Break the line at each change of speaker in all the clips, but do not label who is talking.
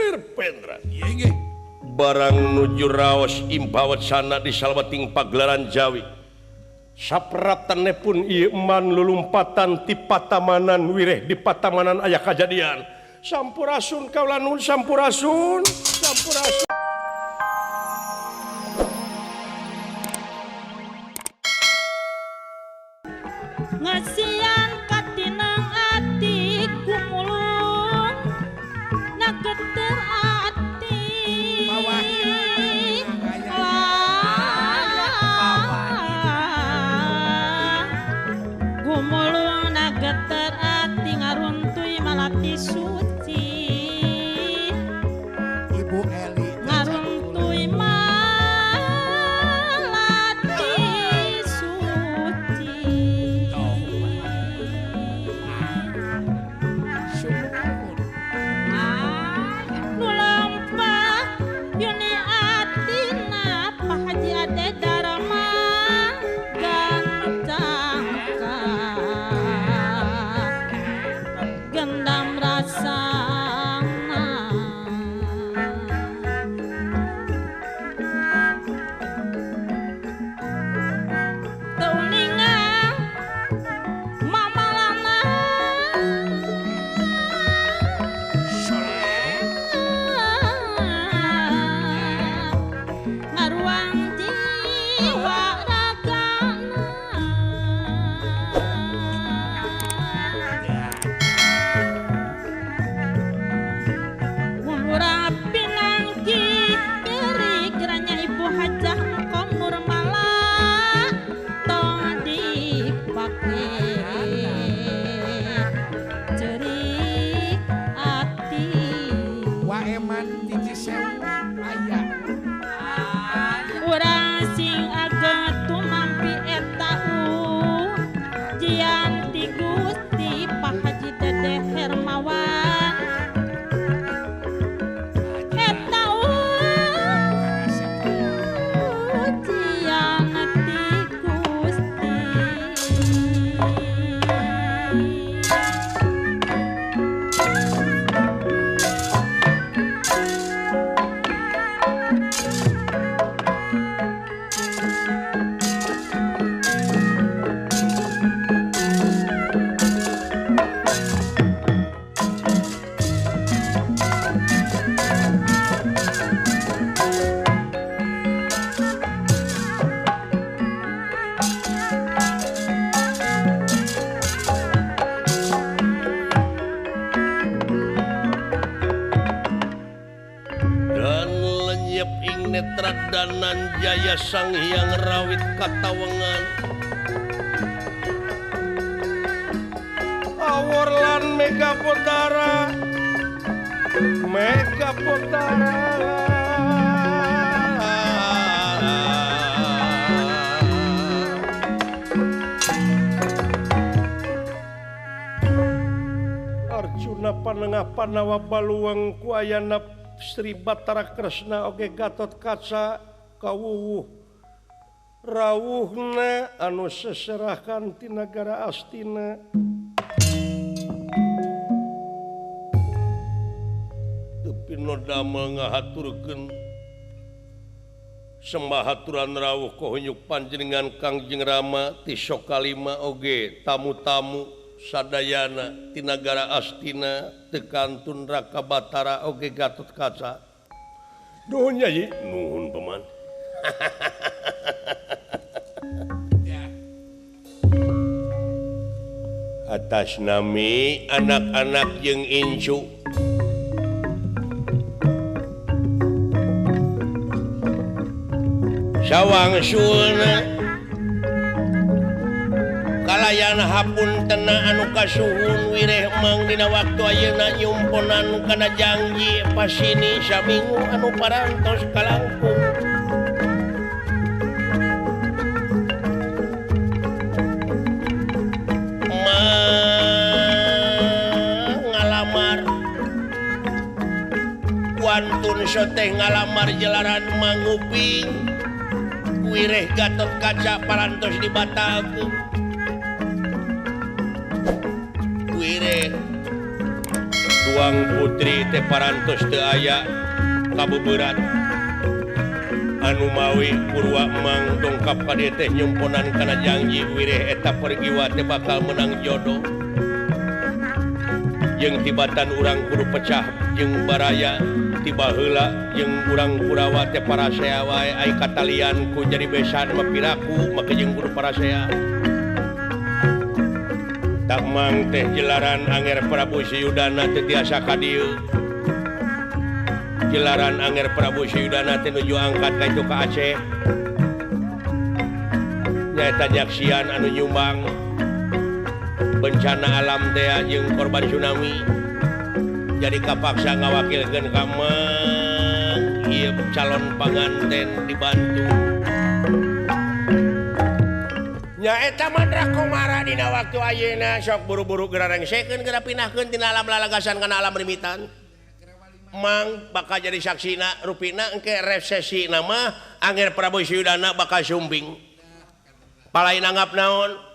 Nirpendra. Barang nuju raos impawacana di salwating pagelaran Jawi. Sapratane pun ieu eman lulumpatan ti patamanan wireh di patamanan aya kajadian. Sampurasun kaula nuhun sampurasun, sampurasun.
Ngasian katinang ati gumulung nageter ati gumulung nageter ati ngaruntui malati suci
Ibu Eli
ngaruntui malati suci. Nu lempah yuni atina Pak Haji Ade Darma gancangka gendam rasana teu uninga mamalana ngaruang jiwa ragana Murah pinangki keri geranya Ibu Hajah Engkom Nurmala tong dipake cerik ati.
Waeman ti Cisewu aya.
Urang sing ageng tumampi eta ujian ti Gusti Pak Haji Dede Hermawan eta ujian ti Gusti.
Dan lenyep ing netra danan jaya sang hyang rawit katawengan. Awor lan mega potara, mega potara. Arjuna panengah Panawa Baluang ku ayana Sri Batara Kresna oge Gatot Kaca kawuwuh rawuhna anu seserahan ti nagara Astina. Teu pinodamel ngahaturkeun sembah haturan rawuh kohunyuk panjenengan Kangjeng Rama ti Sokalima oge tamu-tamu sadayana ti nagara Astina teu kantun Raka Batara oge Gatot Kaca. Nuhun Nyai, nuhun paman. Atas nami anak-anak jeung incu sawangsulna kalayan hapuntena anu kasuhun wireh mang dina waktu ayeuna nyumponan kana janji pasini saminggu anu parantos kalangkung. Mang ngalamar wantun soteh ngalamar jelaran manguping wireh Gatot Kaca parantos dibatalkeun. Wireh Duang putri teh parantos teu aya kabeberat anu mawi Purwa Mang dongkap ka dieu teh nyumponan kana janji wireh eta pergiwa teh bakal menang jodoh. Jeung tibatan urang kudu pecah jeung baraya tiba heula jeung urang Kurawa teh parasea wae ai katalian ku jadi besan mah piraku make jeung kudu parasea. Tak mang teh jelaran Anger Prabu Suyudana teh tiasa ka dieu. Jelaran Anger Prabu Suyudana teh nuju angkat ka itu ka Aceh. Nyaeta nyaksian anu nyumbang bencana alam teh jeung korban tsunami. Jadi kapaksa ngawakilkeun ka Mang ieu calon panganten dibantu. Nyaeta Mandra Komara dina waktu ayeuna sok buru-buru geura rengsekeun geura pinahkeun tina alam lalagasan kana alam rimitan. Mang bakal jadi saksina rupina engke resesi nama Anger Prabu Suyudana bakal sumbing. Palain anggap naon?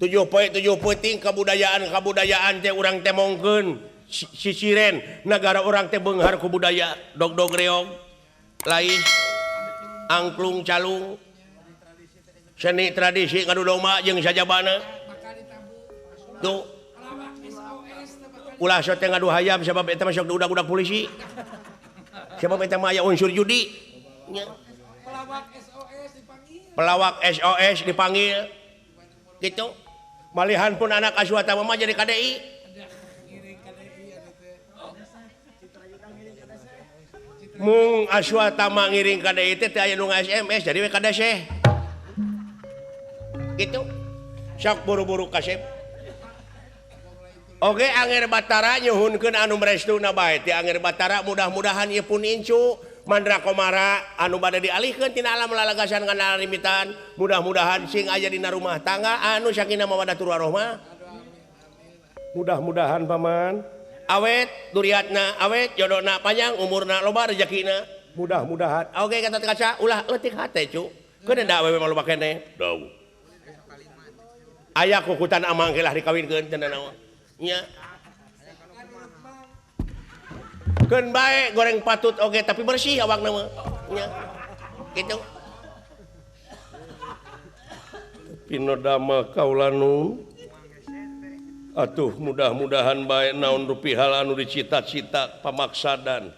7 poe 7 peuting kabudayaan teh urang teh mongkeun sisiren nagara urang teh beunghar ku budaya dog-dog reog lais angklung calung seni tradisi ngadu domba jeung sajabana tuh ulah sok teh ngadu hayam sabab eta mah sok diudag-udag polisi sabab eta mah aya unsur judi nya. Pelawak SOS dipanggil gitu. Malihan pun anak Aswatama mah jadi KDI. Mung Aswatama ngiring KDI teh teu aya nu SMS jadi we KDC. Gitu. Sok buru-buru kasep. Oke Anger Batara nyuhunkeun anu merestuna bae ti Anger Batara mudah-mudahan ieu pun incu Mandra Komara anu bade dialihkeun tina alam lalagasan kana rimitan mudah-mudahan sing aya dina rumah tangga anu sakinah mawaddah warohmah. Mudah-mudahan paman awet duriatna awet jodona panjang umurna loba rezekina mudah-mudahan. Oke kata kaca ulah leutik hate cu keun da awewe mah loba keneh dau aya kukutan amang ge lah dikawinkeun teu naon nya. Keun bae goreng patut oge tapi bersih awakna mah nya kitu. Pinodama kaulanu atuh mudah-mudahan bae naon rupi hal anu dicita-cita pamaksadan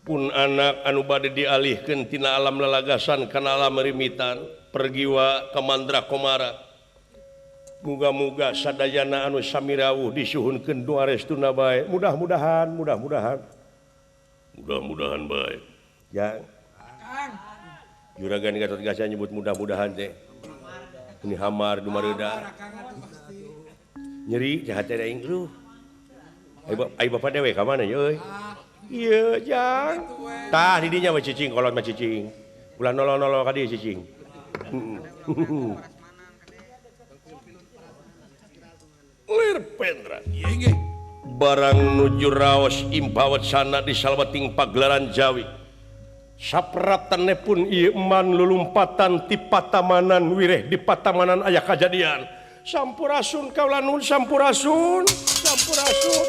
pun anak anu bade dialihkeun tina alam lalagasan kana alam rimitan pergiwa ka Mandra Komara. Muga-muga sadayana anu samirawuh disuhunkeun doa restuna bae. Mudah-mudahan, mudah-mudahan. Mudah-mudahan bae. Ya. Juragan Gatot Kaca nyebut mudah-mudahan teh. Ini hamar dumareuda. Nyeri jahat teh aing eueuh. Ai bapak dewe ka mana ye euy? Ieu jang. Tah di dinya we cicing kolot mah cicing. Ulah nolol-nolol ka dieu cicing. Lir Pendra barang nuju raos impawacana di salweting pagelaran Jawi sapratanepun ieu eman lulumpatan ti patamanan wireh di patamanan aya kajadian sampurasun kaula nun sampurasun sampurasun.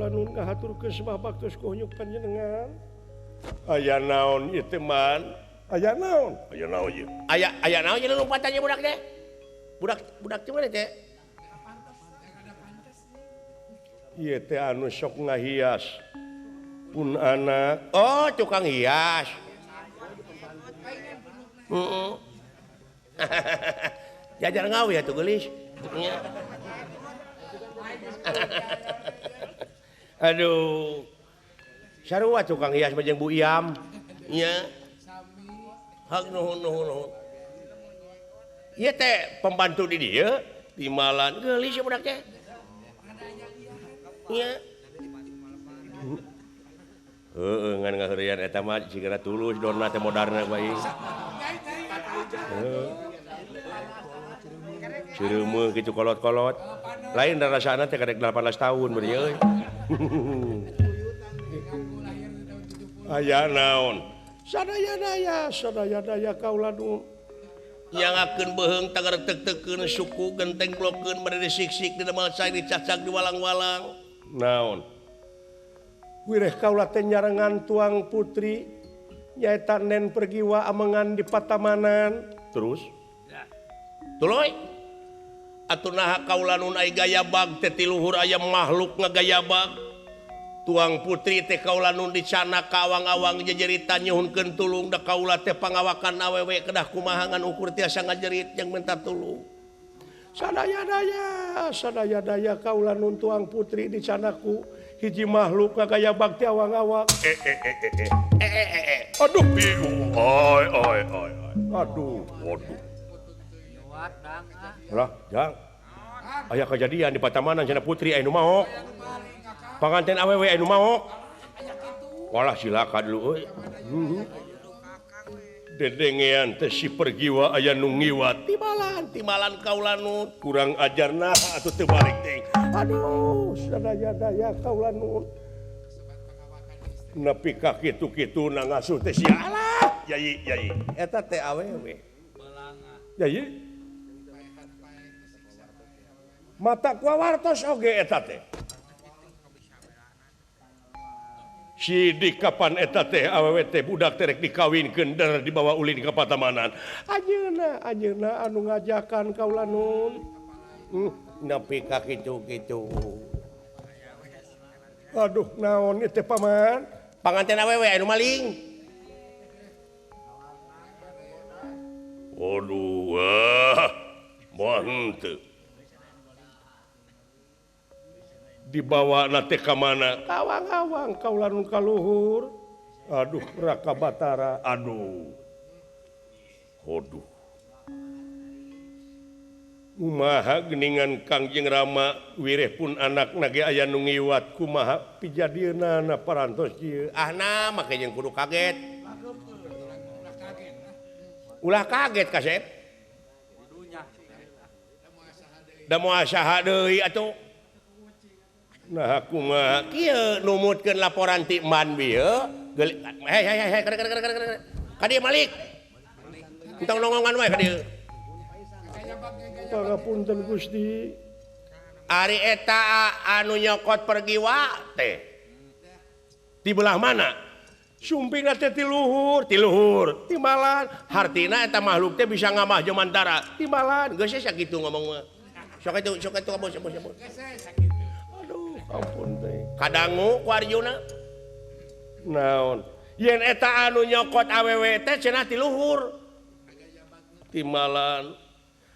Ngahaturkeun sebab baktos kunyuk panjenengan. Aya naon ieu teh man? Aya naon? Aya naon ieu? Aya aya naon ieu lompatan ieu budak teh? Budak budak teh mana teh? Ieu teh anu sok ngahias pun anak. Oh, tukang hias. Heeh. Jajar ngawe atuh geulis. Aduh, sarua tukang hias mah jeung Bu Iam. Nya. Hak nuhun nuhun nuhun. Ieu teh pembantu di dieu, timalan geulis budak teh. Nya. Heueuh ngan ngaheureuyan eta mah sigana tulus donna teh modarna bae. Heuh. Cireumeuh kitu kolot-kolot. Lain rasana teh kadek 18 tahun beuh euy. Aya naon? Sadaya-daya, sadaya-daya kaula nu nyangakeun beuheung tagar tek-tekeun suku genteng blokeun bade disiksik di damel cai dicacag di walang-walang. Naon? Wireh kaula teh nyarengan tuang putri nyaeta Nen Pergiwa amengan di patamanan. Terus? Tuluy. Atuh naha kaula nun ai gayabag teh ti luhur aya makhluk ngagayabag. Tuang putri teh kaula nun dicana ka awang-awang jejeritan nyuhunkeun tulung da kaula teh pangawakan awewe kedah kumaha ngan ukur tiasa ngajerit jeung minta tulung. Sadaya-daya, sadaya-daya kaula nun tuang putri dicanaku hiji makhluk ngagayabag teh awang-awang. Aduh bingung. Oi oi oi. Aduh, waduh. Lah, jang. Aya kejadian di patamanan cenah putri aya nu maok. Panganten awewe anu maok. Walah silaka dulu euy. Dedengean teh si Pergiwa aya nu ngiwat. Timalan, timalan kaula nu kurang ajar naha atuh teu balik teh. Aduh, sadaya-daya kaula nu. Nepi ka kitu-kitu na ngasuh teh sia. Alah, yai yai. Eta teh awewe. Yai. Mata kuawartos oge eta teh. Sidik kapan eta teh awewe teh budak terek dikawinkeun der dibawa ulin ka patamanan. Anjeunna anjeunna anu ngajakan kaula nun. Nepi ka kitu-kitu. Aduh naon ieu teh paman? Panganten awewe anu maling. Aduh, wah. Moal henteu. Dibawa na teh ka mana? Awang-awang kaula nun ka luhur. Aduh Raka Batara, aduh. Aduh. Kumaha geuningan Kangjeng Rama wireh pun anakna ge aya nu ngiwat kumaha pijadieunana parantos ieu. Ah nah make jeung kudu kaget. Ulah kaget kasep. Da moal saha deui atuh. Nah kumaha kieu numutkeun laporan ti man bieu hei hei hei kade kade kade kade ka dieu Malik entong nongongan wae ka dieu pangapunten Gusti ari eta anu nyokot Pergiwa teh di belah mana sumpingna teh ti luhur timbalan hartina eta makhluk teh bisa ngamah jomantara timbalan geus sakitu ngomong mah sok atuh abos abos abos ampun teh kadangu ku Arjuna naon yen eta anu nyokot awewe teh cenah ti luhur timbalan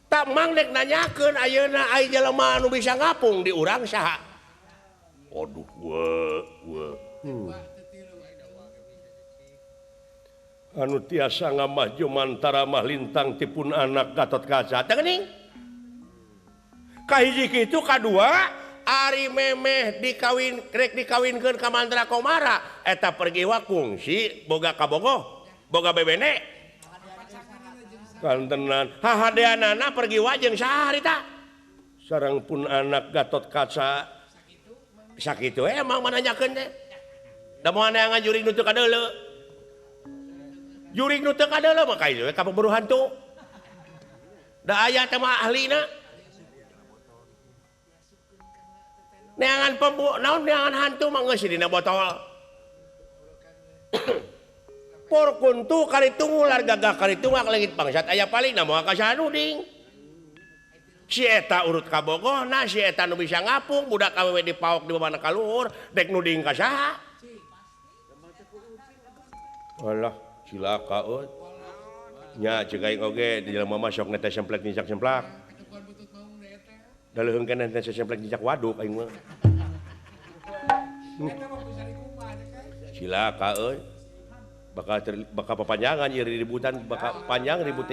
tak mang dek nanyakeun ayeuna ai jelema anu bisa ngapung di urang saha aduh we anu tiasa ngamah jumantara mah lintang tipun anak Gatot Kaca teh geuning kahiji kitu kadua ari memeh dikawin rek dikawinkeun ka Mandra Komara eta Pergiwa kungsi boga kabogoh boga bebene kantenan hahadeanana Pergiwa jeung saha harita sareng pun anak Gatot Kaca sakitu emang mananyakeun teh da moal neangan jurig nu teu kadeuleu jurig nu teu kadeuleu mah ka ieu ka pemburu hantu da aya teh mah ahlina neangan pembu naon neangan hantu mah geus dina botol por kuntu kali tungular gagah kali tungak leungit bangsat aya paling na moal ka saha nuding si eta urut kabogohna si eta nu bisa ngapung budak awewe dipaok di mana ka luhur dek nuding ka saha alah cilaka euy nya ceuk aing oge di jelema mah sok netes semplek nincak semplak da leuheung keneh netes semplek nincak waduk aing mah cilaka euy bakal papanjangan ieu ributan bakal panjang ribut.